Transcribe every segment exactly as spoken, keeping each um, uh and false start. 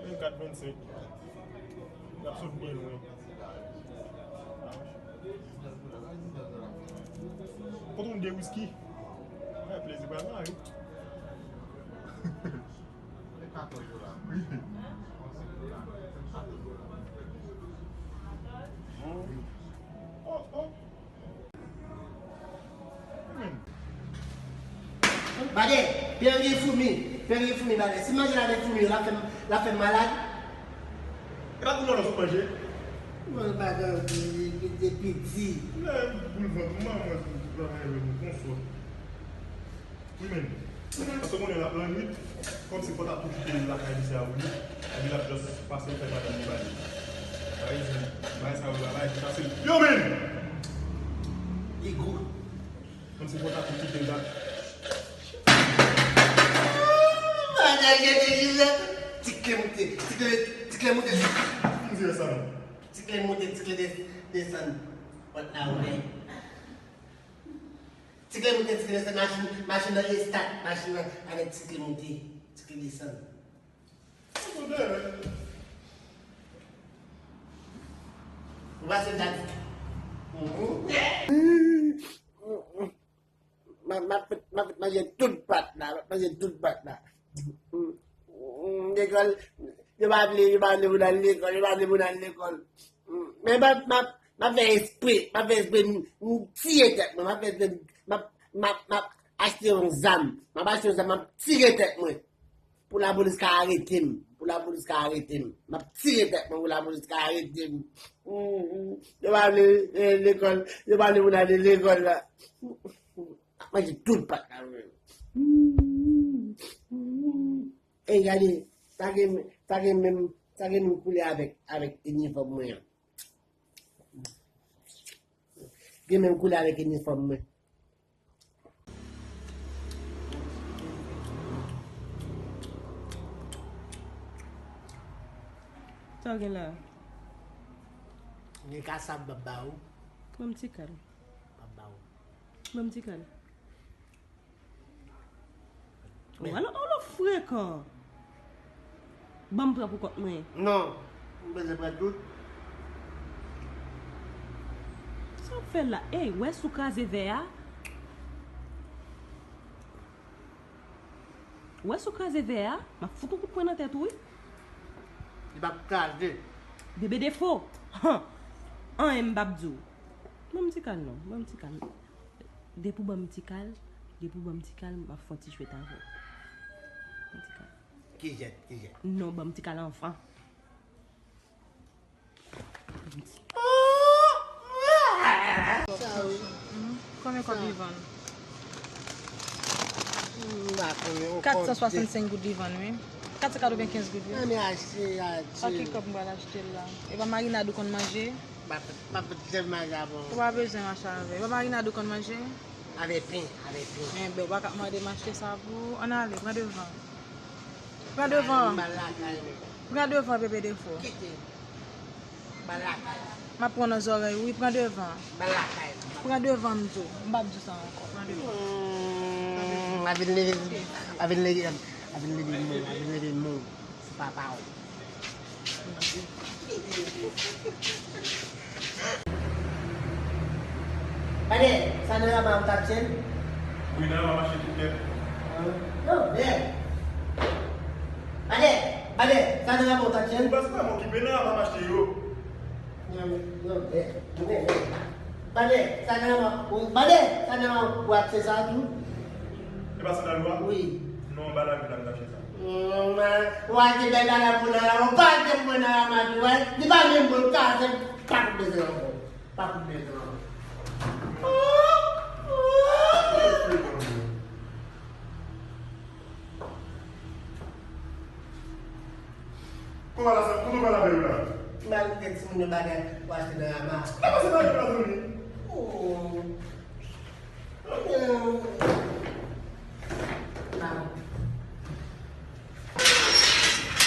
Vennkat vennsenk. N ap sot byen lwen. Pot yon de wiski. Fè plezi pral mare. Oh, oh. Bade, pye w gen foumi, pye w gen foumi, bade. Si m manje la avèk foumi yo, l ap fè m, l ap fè m malad. E pa tou lòlò sou manje. Mwen pa t anvi, piti, piti. Lè boul vant mwen, mwen, mwen, mwen, mwen, mwen, mwen, mwen, Wi, men. Paske konnen l ap lannwit, kòmsi fò w ta tou kite l lakay misye a pou li. Epi l ap just pase l fè madanm li ba li. Sa vle di, bagay sa yo la, bagay ki fasil. Yo, men! Li gou. Kòmsi fò w ta tou kite l la. Madanm, gen de jizè. Ti kle moute, ti kle, ti kle moute. Fin di sa non. Ti kle moute, ti kle de-, desann. Pòt la ouvè. Ti kle moute, ti kle desann, machin, machin nan estat, machin nan avèk ti kle moute, ti kle desann. Ou pase dat. Mhm. M ap, m ap fèt, m ap fèt manje tout pat la, m ap manje tout pat la. Lekòl, yo pa vle, yo pa vle moun al lekòl, yo pa vle moun al lekòl. Men m ap, m ap, m ap fè espre, m ap fè espre, m, m tiye tèt mwen, m ap fè espre, m ap, m ap, m ap achte yon zam, m ap achte yon zam, m ap tire tèt mwen. Pou lapolis ka arete m, pou lapolis ka arete m, m ap tire tèt mwen pou lapolis ka arete m. Yo pa vle, eh, lekòl, yo pa vle moun ale lekòl la. M ap manje tout pat la mwen. Ey, gade, sa gen, sa gen menm, sa gen menm koulè avèk, avèk inifòm mwen an. Gen menm koulè avèk inifòm mwen. Sa w gen la? Gen kasab m ap ba ou. Ban m ti kal. M ap ba ou. Ban m ti kal. Ou alò, ou frekan. Ban m pran pou kont mwen. Non, m bezwen pran tout. Sa w ap fè la? Ey, wè si w kraze vè a. Wè si w kraze vè a, m ap fout yon kout pwen nan tèt ou, wi. Li p ap kraze. Bebe Defo. Han! Anyen m p ap di w. Ban m ti kal non, ban m ti kal. Depi w ban m ti kal, depi w ban m ti kal, m ap fè yon ti jwèt avè w. Ban m ti kal. Ki jwèt, ki jwèt? Non, ban m ti kal anvan. Sa wi. Mhm. Konbyen kòb li vann? M pa konnen yon kòb. Kat san swasannsenk goud li vann, wi. Kat san katrevenkenz goud, wi. Ann achte, achte. A ki kòb m pral achte l la? E pa marinad ou konn manje? M pa fèt, m pa fèt janm manje avè w. Ou pa bezwen mache avè. E pa marinad ou konn manje? Avè pen, avè pen. Enben, ou pa ka ap mande m achte sa pou ou. Ann ale, pran devan. Pran devan. M al lakay mwen. Pran devan, Bebe Defo. Kite. M al lakay. M ap pran nan zòrèy ou, wi, pran devan. M al lakay mwen. Pran devan, m di w. M p ap di w sa ankò. Pran devan. Hmm, a vin leve, a vin leve, a vin leve moun, a vin leve moun. Se papa w. Bade, sa nan rama ou t ap tchenn? Wi, nan rama mache tou nèt. Ah, non, bè. Bade, bade, sa nan rama ou t ap tchenn? Ou pa se pa mwen ki pe nan rama mache yo. Non, non, bè, bè, bè. Bade, sa nan rama, bade, sa nan rama ou ap tchenn sa tou? E pa sandal ou a? Wi. Non, anba lavi la m t ap tchenn sa. Mwen, w a di bèl bagay pou nan rama, w pa janm wè nan rama tou, wè. Li pa menm bon, l ka fè, pa kout bezwen ankò. Pa kout bezwen ankò. Kòman la, sa, kote w pral avè yo la? M al kite timoun yo bagay pou achte nan rama. Kòman se bagay la, zanmi? Oh.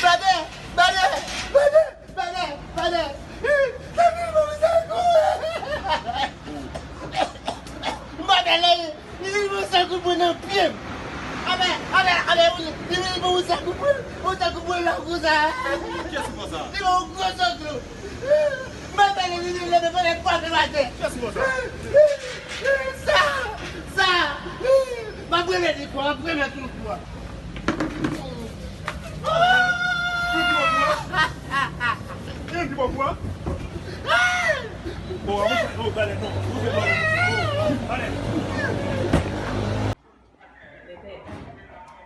Bade, bade, bade, bade, bade. Bade, li vin pran sèl kout pwen nan pye m. Abè, abè, abè, ou, li, li, li, ou sa koupou, ou sa koupou lò konsa. Kiyès ou konsa? Li yon gwo sòklou. Mwen pale li, li leve fè lè kwape matè. Kiyès ou konsa? Sa, sa, m ap remèt li kou, m ap remèt li kou. Yon ki bò kou a? Bon, an mouche, oh, gade, non, mouche, non, oh, gade. Bèbè,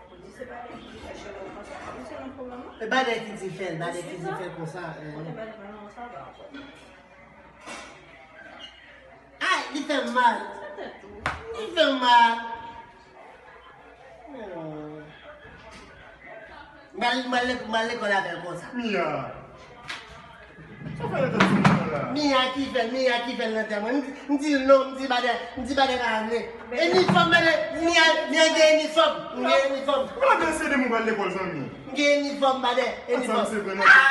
ou di se pa li ki fè cheve w konsa. Ou se nan pwoblèm nan? E pa de ki di fè l, pa de ki di fè l konsa. Kote bèl nan sa va ankò? Ay, li fè m mal. Li fè m mal. Oh. M al, m al lek-, m al lekòl avè l konsa. Mia. Sa w fè nan tèt timoun nan la? Mia ki fè l, Mia ki fè l nan tèt mwen. M di, m di l non, m di badè, m di badè pa vle. Inifòm, badè, Mia, Mia gen inifòm. M gen inifòm. Ou la vle sede moun pral lekòl, zanmi? M gen inifòm, badè. Inifòm. Sa se vre nan tèt mwen.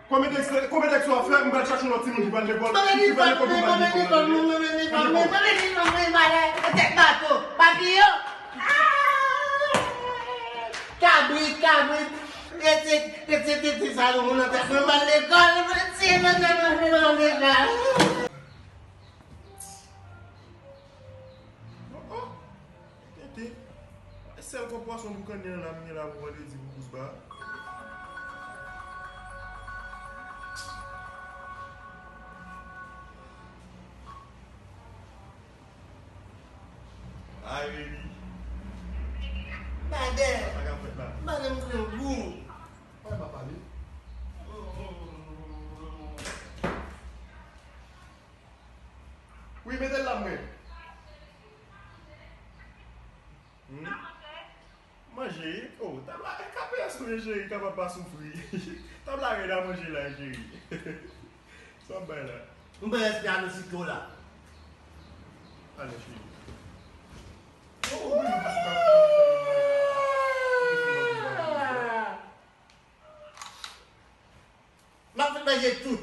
Konbyen tèks, konbyen tèks w ap fè? M pral chache yon lòt timoun ki pral lekòl. Ki pral lekòl pou m pale pou mwen. Mwen menm li fanm, mwen menm li fanm, mwen menm li fanm, mwen menm li fanm, mwen menm li fanm. Kabrit, kabrit. Rete, rete, rete, sa nou moun nan tèt mwen, mwen lekòl, mwen ti, mwen lekòl. Tete, e sèl kòb pwason pou kanni an la m gen la pou vandredi pou kous ba. Ay, baby. Badè. Sa k ap fèt la? Badè, m grangou. Pale pa pale. Wi, mete l la, mwen. Hmm? Manje, oh, tab la, K P S mwen, cheri, kapab pa soufri. Tab la rèd a manje la, cheri. Sa w ap bay la? M pran respirasyon sitwon la. Ale, cheri. Oh, oh, oh, oh. M ap fè manje tout.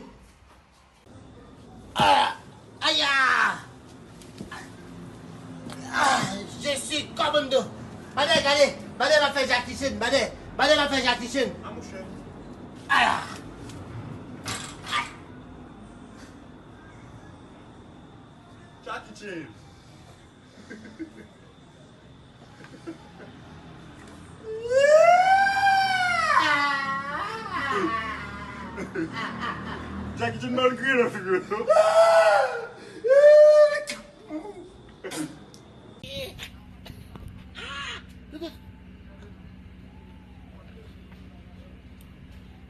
Ah! Aya! Ah! Je suis commando. Badè, gade. Badè va fè Jackie Chan. Badè. Badè va fè Jackie Chan. Ah, mon cher. Aya! Jackie Chan. Jackie Chan malgre nan figi w.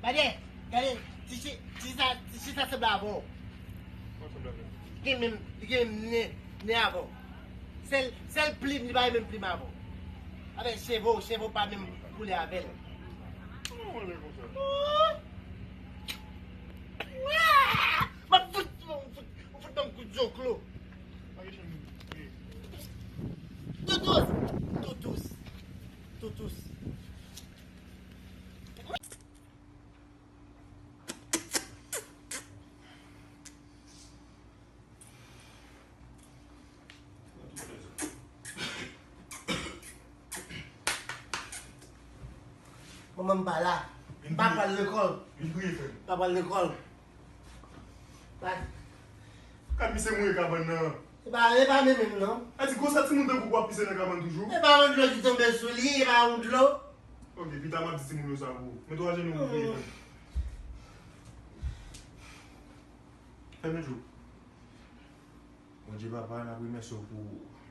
Gade, gade, ti chi, ti sa, ti chi sa sanble avè w. Li gen menm, li gen menm nen, nen avè w. Sèl, sèl plim, li pa gen menm plim avè w. Avè cheve w, cheve w pa menm koulè avè l. M ap fout, m ap fout, m ap fout ban m kout zoklo. Toutous, toutous, toutous. Manman m pa la. M pa pral lekòl. Vin priye, frè m. M pa pral lekòl. Gad misye mouye kabann nan. E pa, e pa menm menm non. A di konsa timoun tankou w ap pise nan kabann toujou? E pa yon dlo ki tonbe sou li, e pa yon dlo. Ok, pita m ap di timoun yo sa pou ou. Mete w ajenou pou priye, frè m. Fèmen je w. Bondye Papa, n ap remèsye w pou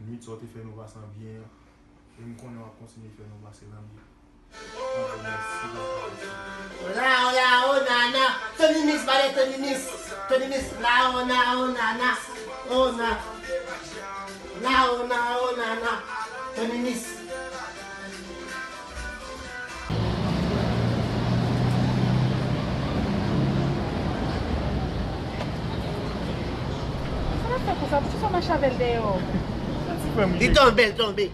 nwit sa w te fè nou pase an byen an. E m konnen w ap kontinye fè nou pase l an byen. Anben, mèsi, Papa. Ola, ola, oh, nana. Tony Mix, bale Tony Mix. Tony Mix, la, oh, na, oh, nana. Oh, na. La, oh, na, oh, nana. Tony Mix. Sa w ap fè konsa? Poukisa w mache avè l dèyè w? Ti frè m, li tonbe, l tonbe.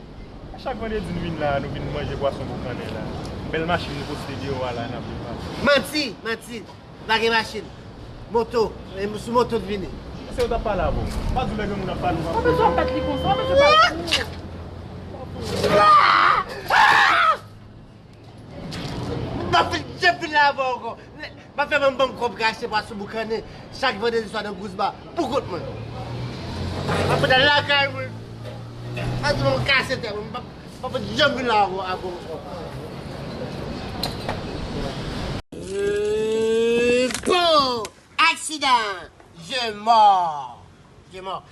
A chak vandredi n vin la, nou vin manje pwason boukannen la. Bèl machin nou poste deyò a la, n ap vin pase. Manti, manti. Pa gen machin. Moto. E sou moto n vini. Yo t ap pale avè w. Pa di w lè granmoun ap pale, w pa bezwen bat li konsa, w bezwen bat li. M pa fin, jan fin la avè w ankò. M ap fè ban m kòb kache pa sou boukannen chak vandredi swa nan Goose Bar pou kont mwen. M ap fè lakay mwen. Pa di mwen kase tèt mwen. M pa, m pa fin janm vin la avè w ankò. Euh, bon, aksidan. Je mò. Je mò.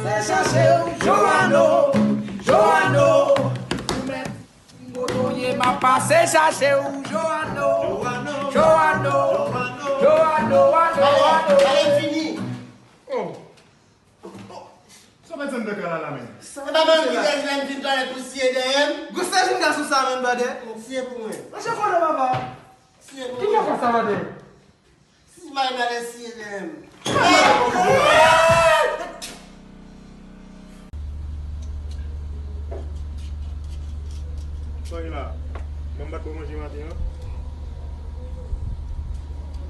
Se chache w, Joano, Joano. Ou mèt. Kote w ye, m ap pase chache w, Joano. Joano, Joano, Joano, Joano. Pale, pale fini. Oh. Oh. Sa w mèt zanmi de kal la la menm. E pa menm ki dèz lè m vin pale pou siye dèyè m. Gwo sèjin gason sa menm, brother. Siye pou mwen. Mwen chèf ou nan papa. Siye pou mwen. Ki fè sa, brother? Si m al nan lè siye dèyè m. Sa w ye la? Ban m bat pou manje maten an?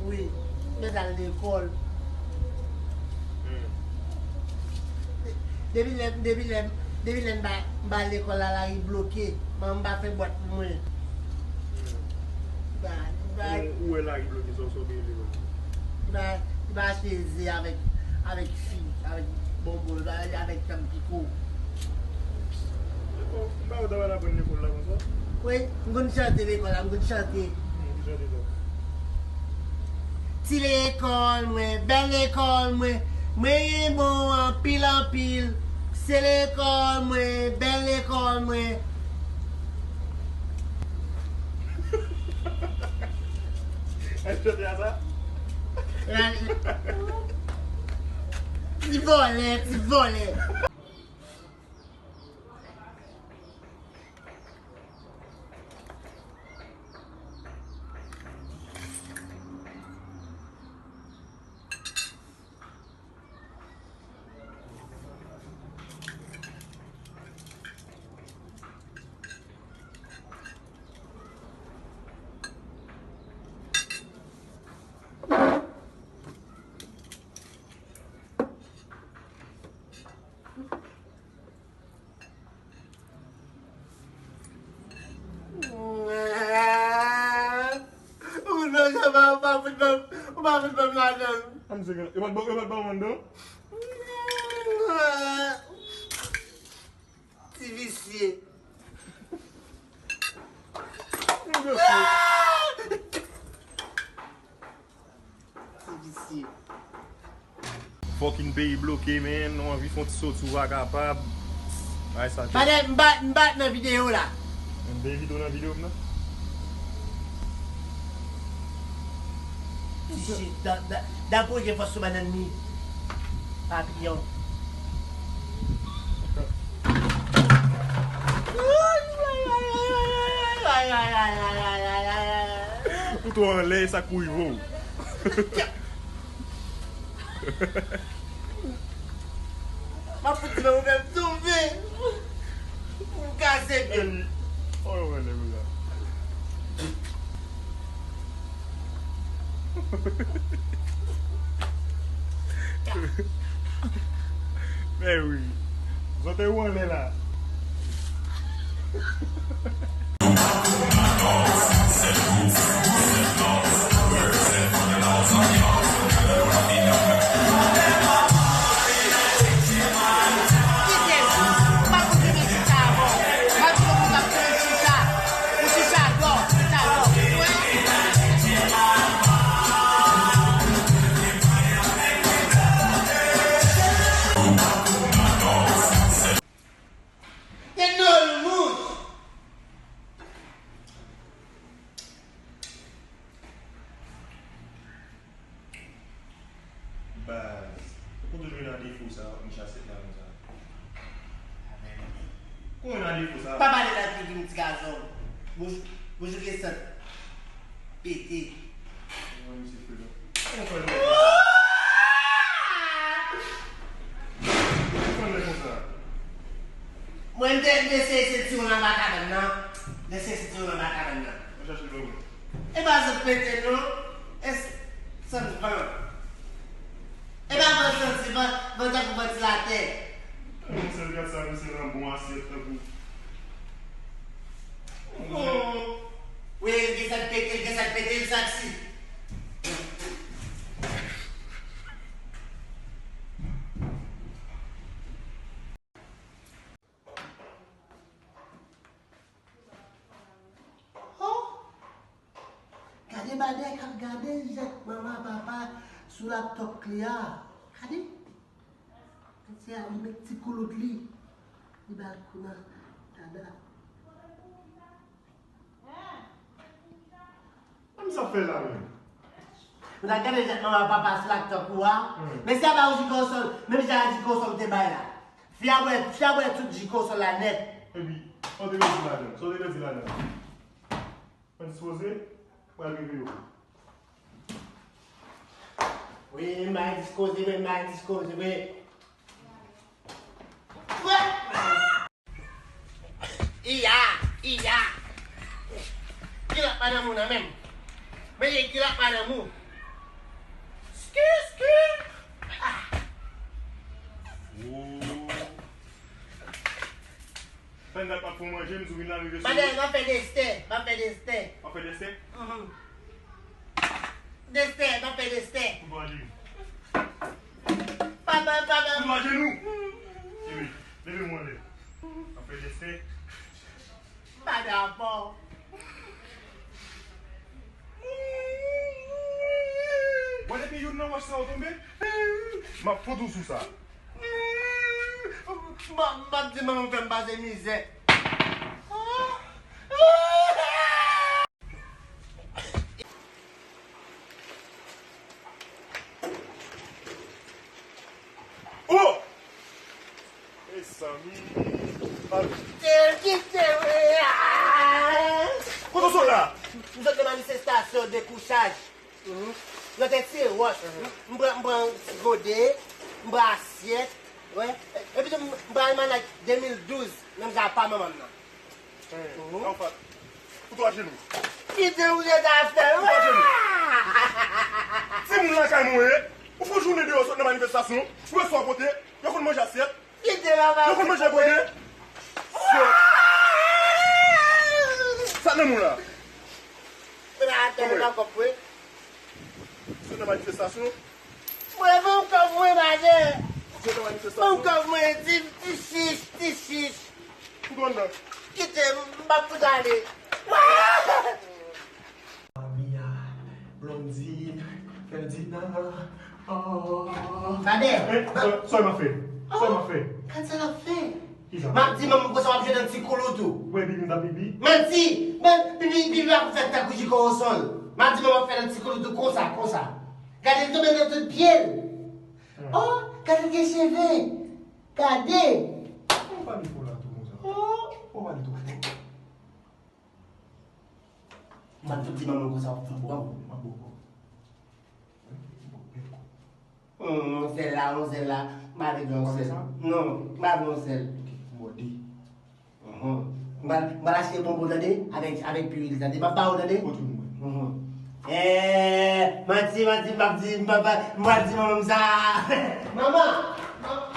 Wi, m mèt al lekòl. Hmm. Depi lè, depi lè, depi lè m pa, m pa lekòl la, lari bloke. Manman m pa fè bwat pou mwen. Hmm. Li pa, li pa, ou, ou wè lari bloke, sa w, sa w genyen lekòl? Li pa, li pa achte ze avèk, avèk fi, avèk bonbon, li pa avèk tanm piko. Bon, m pa wè w ta pral aprann lekòl la konsa. Wi, m konn chante lekòl la, m konn chante. Hmm, ki chante sa? Ti lekòl mwen, bèl lekòl mwen, mwen renmen w anpil, anpil. Se lekòl mwen, bèl lekòl mwen. Èske te a sa? Ti vòlè, ti vòlè. Ou pa fout ban m, ou pa fout ban m lajan. Ann se gen, yo pa t ban, yo pa t ban w anndan? Ti visye. Ti visye. Ti visye. Fucking peyi bloke, man. Nou anvi fè yon ti soti, ou pa kapab. Ay, sa te. Padè, m pa, m pa nan videyo la. M pa envite w nan videyo m nan. Ti chit, da, da, da pwoje fòs sou bannann li. Papiyon. Ou twò anlè, e sa k pou rive w. M ap fout men ou menm tonbe. Ou kase pye m. Oh, mwen leve la. Men wi. Zòt e ou anlè la. Baz, ou kote w jwenn nan defo sa, Micha sèt la konsa? Kote w jwenn nan defo sa? Pa pale nan figi m, ti gason. Bouch, bouch ou gen sant pete. Mwen, misye frekan. Ou fè l konsa. Ou fè l konsa. Mwen, m te, m te seye senti w anba kabann nan. M te seye senti w anba kabann nan. Mwen chache l ban mwen. E pa zòt pete non. E s-, sann van. Van tankou vantilatè. Yon sèl gad sa, misye nan bon asyèt tankou. Wi, l gen sa k pete, l gen sa k pete, l saksi. Oh! Gade Badè k ap gade jèt manman papa sou laptòp li a. Gade. Mesye a li met ti koulout li. Li ba l kou nan dada. Sa m sa fè la menm? Ou ta gade jèt manman papa sou laptòp ou a. Hmm. Mesye a ba ou ji konsòl, menm jan a ji konsòl ou te bay la. Fi a bwè, fi a bwè tout ji konsòl la nèt. Epi, sa w te pèdi ladan? Sa w te pèdi ladan? Mwen dispoze, pral rive yo. Wi, m bay dispoze, men m bay dispoze, wi. Iya, iya. Kilòt madanm ou nan menm? Men kilòt madanm ou? Ski, ski. Ah. Pandan n ap fè manje, m di w vin la, rive sou. Pandan m ap fè destè, m ap fè destè. W ap fè destè? Mhm. Destè, m ap fè destè. Koutwaje. Papa, papa. Koutwaje nou. Epi, leve mwen anlè. M ap fè destè. Pa dakò. Bon, depi youn nan wòch sa yo tonbe, m ap fout ou sou sa. M ap, m ap di manman m fè m pase mizè. Oh! Mezanmi. Kite l, kite l, wi, ah! Kote w sot la? M sot nan manifestasyon dekouchaj. Mhm. Yo te tire wòch. Mhm. M pran, m pran ti gode, m pran asyèt, wè. Epi tou, m pran almanak de mil douz, menm jan pa manman m nan. Mhm. Sa w fè? Koutwaje nou. Kite ou ret afè w. Koutwaje nou. Timoun lakay mwen ye. Ou fè jounen deyò sot nan manifestasyon. Ou wè sa w pote. Yo konn manje asyèt. Kite papa. Yo konn manje gode. Sa nan moun la. Mwen pa atè, mwen pa kòb mwen. Sot nan manifestasyon. Mwen ban m kòb mwen, madan. Sot nan manifestasyon. Ban m kòb mwen, ti, ti chich, ti chich. Ou konn nan. Kite m, m p ap fout ale. Mia, Blondine, Ferdinand. Oh. Badè. Eh, sa, sa m ap fè? Sa m ap fè? Gad sa l ap fè. Kisa? M ap di manman konsa w ap jwe nan ti koulout ou. Ou wè pipi m t ap pipi? Manti! Pipi, pipi ap fèt tankou ji kowosòl. M ap di manman fè nan ti koulout ou konsa, konsa. Gade l tonbe nan tout pye l. Hmm. Oh, gade l gen cheve. Gade. Ou pale fò la tou konsa. Oh. Ou pale twò fò. M ap tou di manman konsa w ap fè m pran. M ap ba w kòb. Hum, yon zèl la, yon zèl la. M pa vle gen yon zèl. Non, m pa vle yon zèl. Ok, m ba w de. Mhm. M pral, m pral achte bonbon tande, avèk, avèk piril tande. M ap ba w tande. Kote nou wè? Mhm. Eh, manti, manti, m ap di, m ap, m pral di manman m sa. Manman! Manman!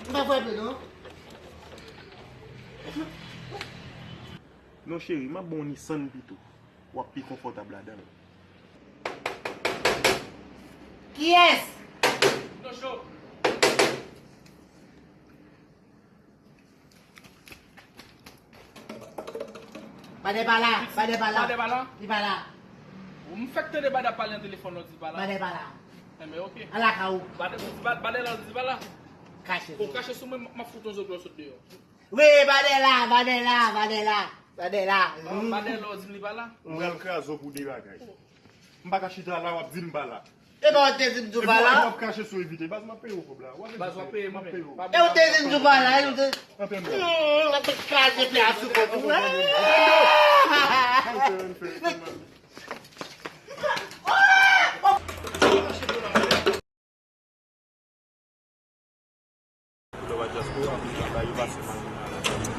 M pa frape non. Non cheri, m ap ba w Nissan pito. W ap pi konfòtab ladan l. Kiyès? Nocho. Badè pa la, Badè pa la. Badè pa la? Li pa la. M fèk tande Badè ap pale nan telefòn la, w di pa la. Badè pa la. Enben, ok. Al lakay ou. Badè, Badè la, w di pa la. Kache sou mwen. Ou kache sou mwen, m ap fout yon zòt lè w sot deyò. Wi, Badè la, Badè la, Badè la, Badè la. Badè la, w di m li pa la. M pral kraze w pou de bagay. M pa ka chita la, w ap di m pa la. E pa w te di m tou pa la? Epi w ap kache sou evite. Baz, m ap peye w kòb la. Baz, w ap peye mwen menm. E w te di m tou pa la, e w te... Anpè mwen. Hmm, m ap kraze pye a sou kont ou. Anpè, anpè, anpè.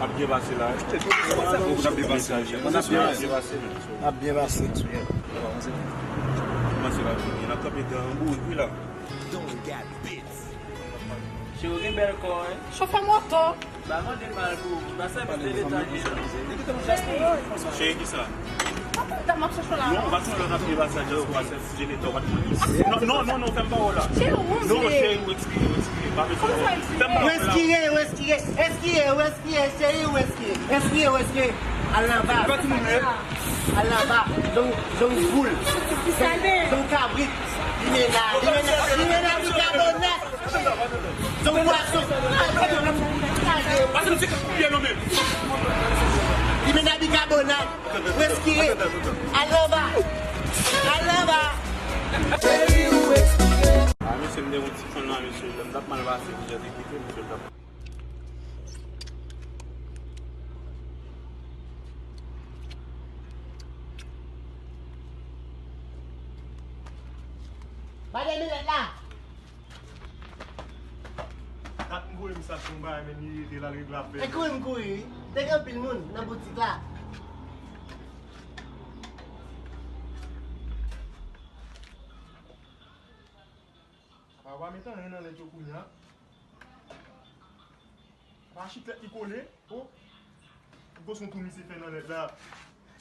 Ap byen pase la. Ap byen pase. Ap byen pase. Kòmanse la vini, n ap kanpe dan bourik wi la. Cheri, w gen bèl kò, wi. Chofè moto. Ba mande mal pou ou. Ba sèvis de leta gen. Cheri, ki sa? Papa, m ap chèche la. Non, ou pa t wè lè w t ap peye pasaj la, ou pa t wè Jennifer, ou pa t konn li. Non, non, non, non, fè m pawòl la. Cheri, ou non, cheri, ou ekspire, ou ekspire. Pa bezwen. Fè m pawòl la. Ou ekspire, ou ekspire, ou ekspire, cheri, ou ekspire. Ekspire, ou ekspire. Al anba. Al anba. Jan, jan poul. Jan kabrit. Limena, limena, limena bikabonat. Jan pwason. Pase m se pye non men. Limena bikabonat. Ou ekspire. Al anba. Al anba. A, mesye, m te yon ti fann la, mesye. Lè m t ap mal pase, m te kite, mesye, m t ap Ba de minit la. Dat m voye m sa sou yon bagay, men li rete la, l regle afè. E kouri m kouri. Te gen anpil moun nan boutik la. Apa w pa met anyen nan lèt yo kounye a? Apa chiklèt ki kole? O! Gwo son tou misye fè nan lèt la.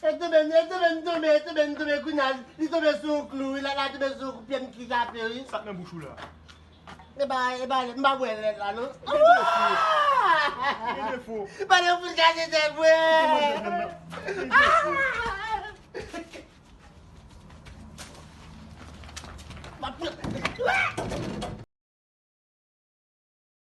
E tonbe, e tonbe, m tonbe, e tonbe, m tonbe, kounye a, li tonbe sou yon klou, wi, la, la tonbe sou yon klou, pye m ki chape, wi. Sa k nan bouch ou la? E ba, e ba, m pa bwè lèt la, non. Li gen defo. Li gen defo. E pa defo, l kache tèt mwen. Li gen defo. M ap pran.